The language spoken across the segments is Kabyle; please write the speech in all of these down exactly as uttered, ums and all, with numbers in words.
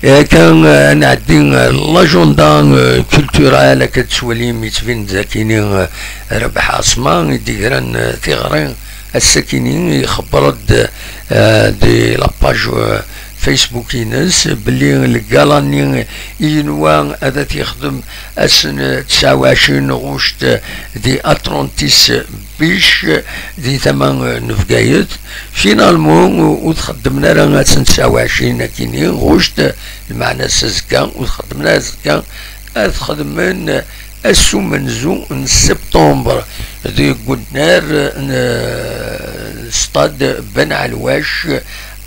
Akka, eh, ad nɛeddi, eh, l'agenda, eh, culturel, akka tettwalim yettbin-d akini, eh, Rabaḥ Ɛaṣma i d-igran, eh, tiɣri ass-akini, ixebber-d, eh, di la page, eh, Facebook-ines belli lgala-nni i yenwa ad t-yexdem ass n tesɛa u ɛecrin ɣuct di Atlantis Beach di tama, eh, n Bgayet. Finalement, ur, ur t-xeddmen ara ass n tesɛa u ɛecrin akini ɣuct, lmeɛna s azekka, ur t-xeddmen ara azekka, ad t-xedmen ass umenzu n septembre deg unnar n, eh, stade Ben Ɛelwac,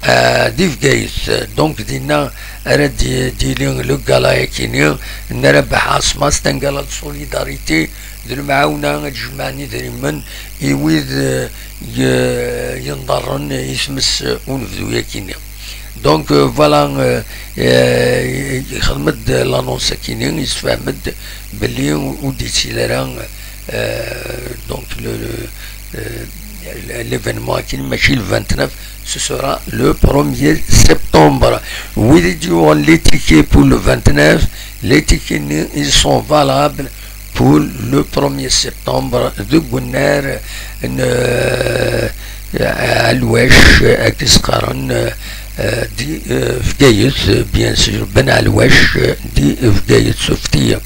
eh, di Bgayet. Donc, dinna ara d-, d-yili le gala-akini n Rabaḥ Ɛaṣma, c'est un gala de solidarité, d lemɛawna ad jemɛen idrimen i wid, eh, y-, yenḍerren i tmes unebdu-yakini. Donc, euh, voilà, euh, euh, ixdem-d l'annonce akini, yessefhem-d belli ur d-yettili ara, euh, donc le, le, euh, l'événement akini, mačči le vingt-neuf, ce sera le premier septembre. Wid i d-yuɣen les tickets pour le vingt-neuf, les tickets-nni, ils sont valables pour le premier septembre deg unnar n, euh, Ɛelwac, akken s-qqaren, euh, di, euh, Bgayet, bien sûr, Ben Ɛelwac, euh, di Bgayet, Suftiya.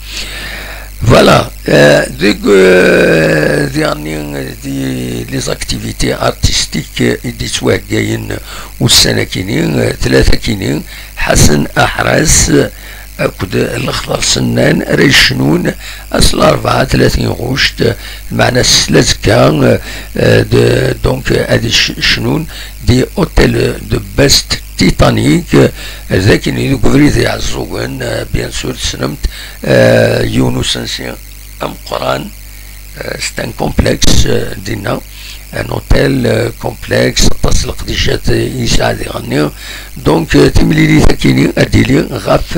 Voilà, euh, deg, euh, dernier, di les activités artistiques, euh, i d-yettwaheggayen ussan-akini, euh, tlata-kini, Ḥasen Aḥras, akked Lexḍer Sennan ara yecnun ass Larebɛa tlatin ɣuct, meɛna s lazekka, eh, de, donc, ad yec-, cnun di Hôtel de Best Titanic, eh, d akken deg ubrid iɛeẓẓugen, eh, bien sûr, tessnemt, eh, yiwen usensi ameqqran, euh, c'est un complexe, euh, dinna, un hôtel, euh, complexe, aṭas n leqdicat i yesɛa diɣenni. Donc, euh, timlilit akini ad d-tili ɣef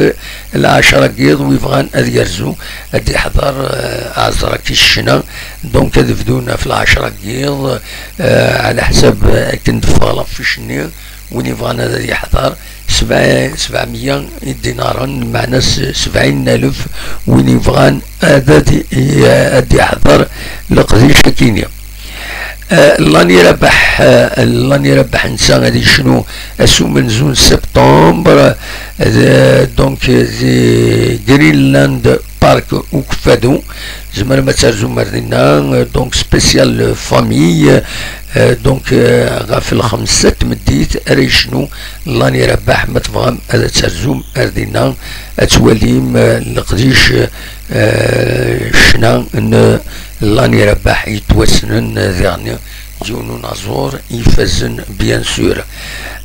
lɛecra n yiḍ, wi bɣan ad yerzu, ad d-iḥḍer, euh, aɛezr akkin ccna. Donc, ad bdun ɣef lɛecra n yiḍ, euh, ɛla ḥsab, euh, akken d-teffeɣ l'affiche-nni, win yebɣan ad yeḥḍer, sebɛ-, sebɛemya idinaren, meɛna s-, sebɛin alef, win yebɣan ad, ad, ad yeḥḍer leqdic akini. Eh, Lani Rabaḥ, eh, Lani Rabaḥ netta ad yecnu ass umenzu n septembre, eh, donc, eh, di Greenland Park Ukeffadu, tzemrem ad terzum ar dinna, eh, donc spécial, eh, famille, eh, donc, eh, ɣef lxemsa n tmeddit ara yecnu Lani Rabaḥ, ma tebɣam ad terzum ar dinna, ad twalim, eh, leqdic, eh, ccna n Lani Rabaḥ yettwassnen, eh, diɣen yiwen unaẓur ifazen, bien sûr.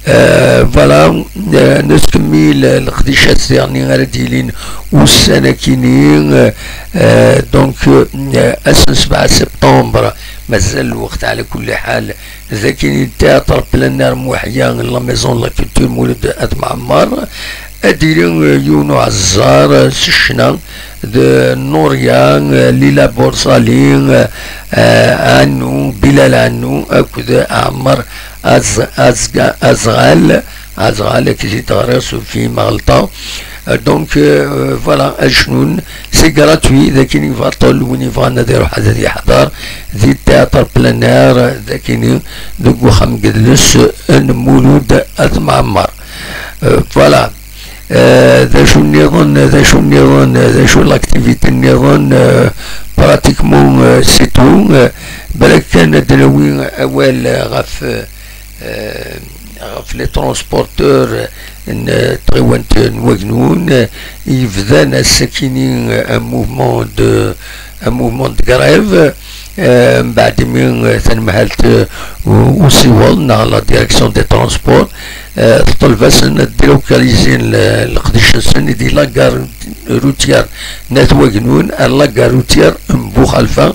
Euh, voilà, euh, nettkemmil leqdicat diɣen ara d-yilin ussan akini, euh, donc, euh, ass n sebɛa septembre, mazal lweqt ɛla kulli ḥal, d akini théâtre plein air Muḥya, la maison de la culture Mulud At Mɛemmer, ad d-yili, euh, yiwen uɛeẓẓar, euh, s ccna, d Nuria, eh, Lila Borsali, eh, eh, Anu, Bilal Anu, akked Ɛmer Az-, Azga-, Azɣal, Azɣal, akked i d-ɣriɣ s ufhim ɣelṭeɣ. Eh, donc, eh, voilà, ad cnun, c'est gratuit, d akin i baṭel, win yebɣan ad iruḥ ad yeḥḍer, di théâtre plein air, d akini, deg uxxam n yidles, eh, n Mulud At Mɛemmer. Eh, voilà. Eh, d acu nniḍen, d acu nniḍen, d acu l'activité nniḍen, eh, pratiquement, eh, c'est tout. Eh, balak kan ad d-nawi awal, eh, ɣef, eh, ɣef les transporteurs, eh, n, eh, tɣiwant n Wagnun, eh, yebdan ass-akini, eh, un mouvement de, un mouvement de grève. Eh, mbeɛd imi, eh, tanemhalt, eh, u-, usiweḍ neɣ la direction des transports, eh, teṭleb-asen ad délocalisin le-, leqdic-nsen di la gare routière n At Wagnun ar la gare routière n Buxalfa,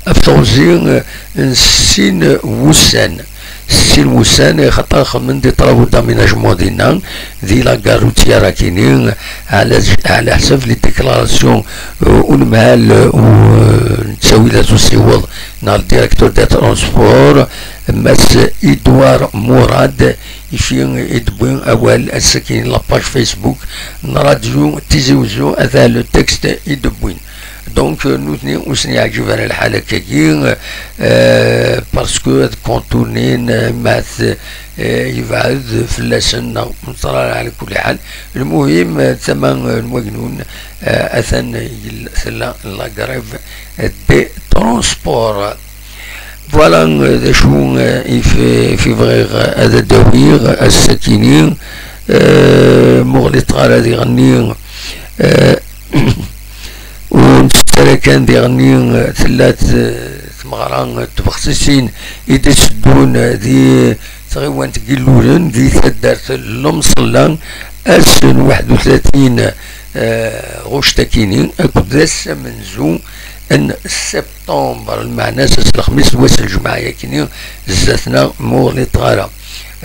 ɣef teɣzi, eh, n sin wussan. Sin wussan, axaṭer xedmen des travaux d'aménagement dinna, di la gare routière akini, ɛla, ɛla ḥsab les déclarations, euh, unemhal, euh, u, euh, n ttawilat usiweḍ, neɣ le directeur des transports, Mass Edouard Mourad, ifi i d-wwin awal ass-agi la page Facebook n Radio Tizi Ouzou, ata le texte i d-wwin. Donc, euh, nutni ur sen-yeɛǧib ara lḥal akkagi, euh, parce que ad contournin, euh, ma t-, euh, yebɛed fell-asen, neɣ ur neẓri ara, ɛla kulli ḥal. Lmuhim, euh, tama, euh, n wagnun, euh, atan yel-, tella la grève des transports. Voilà, euh, d acu, euh, i f-, i f-, bɣiɣ ad d-awiɣ ass-akini, euh, muɣlit ɣer ad iɣenni, euh, ur nettett ara kan diɣenni, euh, tella t-, tmeɣra, euh, tbexsisin i d-iteddun, euh, di tɣiwant n Yillulen, di taddart n Lemṣella, ass n waḥed u tlatin, euh, ɣuct akini, akked ass amenzu n septembre, lmeɛna-s ass n lexmis d wass n lǧemɛa yakini, zdat-neɣ ma ur ɣliṭeɣ ara.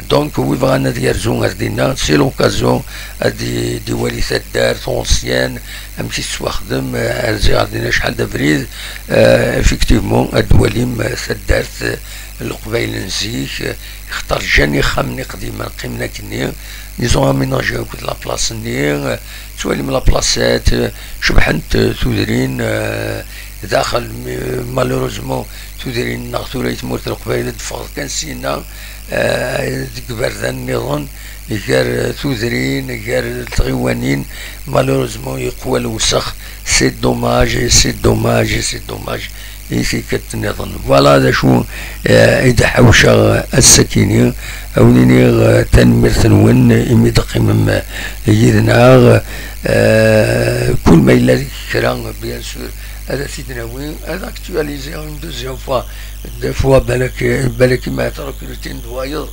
Donc, wi bɣan ad yerzu ar dinna, c'est l'occasion ad i-, d-iwali taddart ancienne, amek i tettwaxdem, euh, rziɣ ar dinna acḥal d abrid, euh, effectivement, ad d-twalim, euh, taddart, euh, n Leqbayel n zik, euh, ixeṭṭer ǧǧan ixxamen iqdimen qqimen akkenni, ils ont aménagé akked la place-nni, euh, tettwalim la placette, euh, cebḥent, euh, tudrin, euh, daxel, mais, euh, malheureusement, tudrin-nneɣ tura i tmurt n Leqbayel ad d-ffɣeḍ kan syenna, euh, deg iberdan nniḍen, gar, euh, tudrin, gar tɣiwanin, malheureusement, yeqwa lewsex, c'est dommage, et c'est dommage, et c'est dommage, i tikkelt nniḍen. Voilà d acu, euh, i d-ḥawceɣ ass-akini, a wen-iniɣ, euh, tanemmirt-nwen imi d-teqqimem, euh, yid-neɣ, euh, kul ma yella kra, bien sûr, ad t-id-nawi, ad actualiser une deuxième fois, deux fois, balak, balak ma trekrutin d wayeḍ.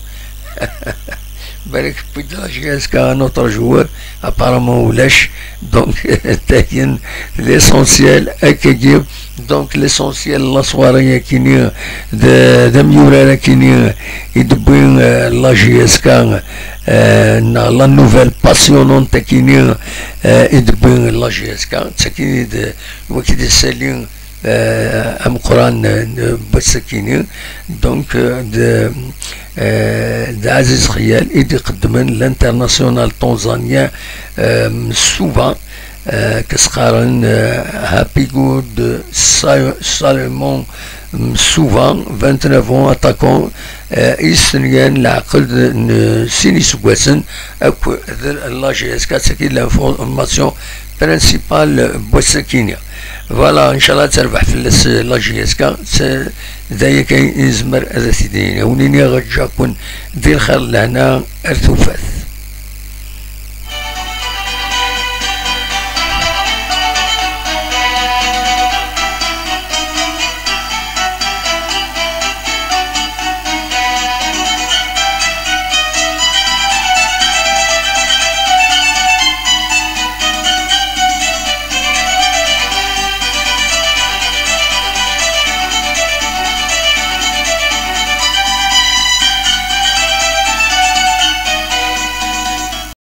Balak wwin-d la J S K un autre joueur, apparemment ulac. Donc, tayen l'essentiel, akkagi. Donc, l'essentiel, la soirée akini, d, d amyurar akini, i d-wwin, euh, la J S K, euh, neɣ la nouvelle passionnante akini, euh, i d-wwin la J S K, d takini d, waki d isali, euh, ameqqran, euh, n wass-akini, donc, euh, d, euh, d Aziz Xyal i d-iqeddmen l'international tanzanien, euh, Msuva, euh, k-as-qqaren, euh, Happy Good Sa-, Salomon Msuva, vingt-neuf ans, attaquant, euh, yestenyan leɛqed n sin iseggasen akked la J S K, d tagi l'information principale n wass-akini. Voilà, ncallah ad terbeḥ fell-as la J S K, d aya kan i nezmer ad t-id-nini. A wen-iniɣ ǧǧaɣ-ken di lxir d lehna ar tufat.